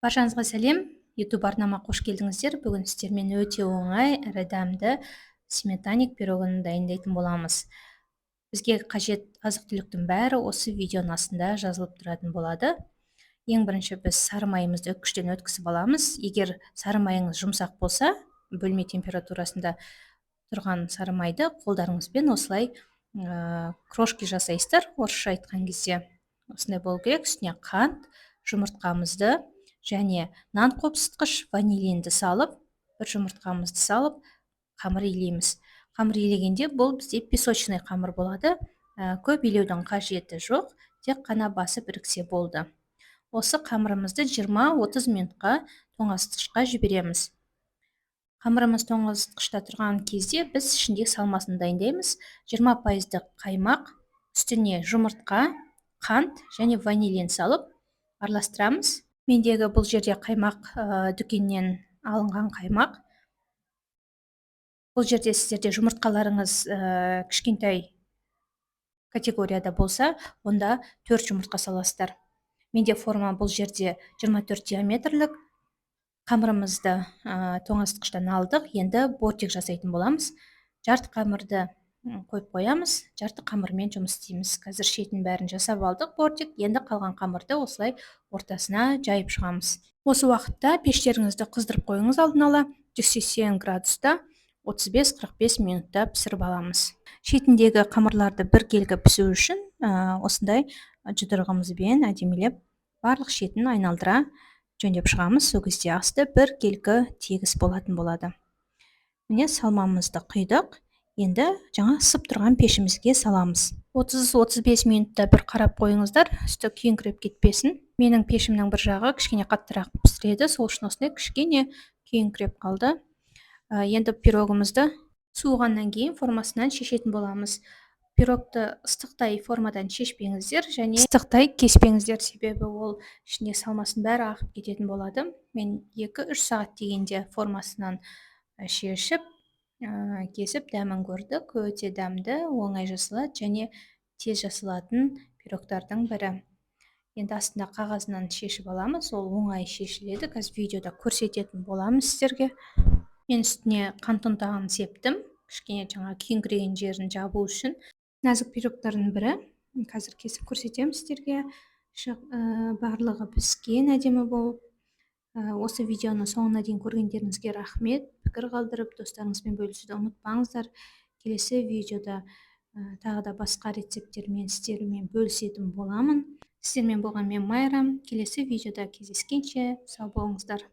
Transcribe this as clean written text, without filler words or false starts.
Баршаңызға сәлем! YouTube арнама қош келдіңіздер. Бүгін сіздермен өте оңай әрі дәмді сметанник пирогын дайындайтын боламыз. Бізге қажет азық-түліктің бәрі осы видеоның астында жазылып тұратын болады. Ең бірінші біз сары майымызды үккіштен өткізіп аламыз. Егер сары майыңыз жұмсақ болса, бөлме температурасында тұрған сары майды қолдарыңызбен осылай крошки жасайсыздар, орысша айтқан кезде. Осындай болу керек. Үстіне қант, жұмыртқамызды және нан қопсытқыш, ванилинді салып, бір жұмыртқамызды салып, қамыр илейміз. Қамыр илегенде бұл бізде песочный қамыр болады. Көп илеудің қажеті жоқ, тек қана басып іріксе болды. Осы қамырымызды 20-30 минутқа тоңазытқышқа жібереміз. Қамырымыз тоңазытқышта тұрған кезде біз ішіндегі салмасын дайындаймыз. 20 пайыздық қаймақ, үстіне жұмыртқа, қант және ванилин салып араластырамыз. Мендегі бұл жерде қаймақ дүкеннен алынған қаймақ. Бұл жерде сіздерде жұмыртқаларыңыз кішкентай категорияда болса, онда 4 жұмыртқа саласыздар. Менде форма бұл жерде 24 диаметрлік. Қамырымызды тоңазытқыштан алдық, енді бортик жасайтын боламыз. Жарты қамырды қойып қоямыз, жарты қамырмен жұмыс істейміз. Қазір шетін бәрін жасап алдық бортик, енді қалған қамырды осылай ортасына жайып шығамыз. Осы уақытта пештеріңізді қыздырып қойыңыз алдын ала 180 градуста 35-45 минутта пісіріп аламыз. Шетіндегі қамырларды біркелкі пісу үшін осындай жұдырығымызбен әдемілеп барлық шетін айналдыра жөндеп шығамыз. Сол кезде асты біркелкі тегіс болатын болады. Міне, салмамызды құйдық. Енді жаңа ысып тұрған пешімізге саламыз. 30-35 минутта бір қарап қойыңыздар, үсті күйіңкіреп кетпесін. Менің пешімнің бір жағы кішкене қаттырақ пісіреді, сол үшін осындай кішкене күйіңкіреп қалды. Енді пирогымызды суығаннан кейін формасынан шешетін боламыз. Пирогты ыстықтай формадан шешпеңіздер және ыстықтай кеспеңіздер, себебі ол ішінде салмасын бәрі ағып кететін болады. Мен 2-3 сағат дегенде формасынан шешіп, кесіп, дәмін көрдік. Өте дәмді, оңай жасалады және тез жасалатын пирогтардың бірі. Енді астында қағазынан шешіп аламыз, ол оңай шешіледі. Қазір видеода көрсететін боламын сіздерге. Мен үстіне қант ұнтағын септім, кішкене жаңа күйіңкіреген жерін жабу үшін. Нәзік пирогтардың бірі, қазір кесіп көрсетемін сіздерге. Барлығы піскен, әдемі болып. Осы видеоны соңына дейін көргендеріңізге рахмет. Пікір қалдырып, достарыңызбен бөлісуді ұмытпаңыздар. Келесі видеода тағы да басқа рецепттермен сіздермен бөлісетін боламын. Сіздермен болған мен, Майра. Келесі видеода кездескенше, сау болыңыздар.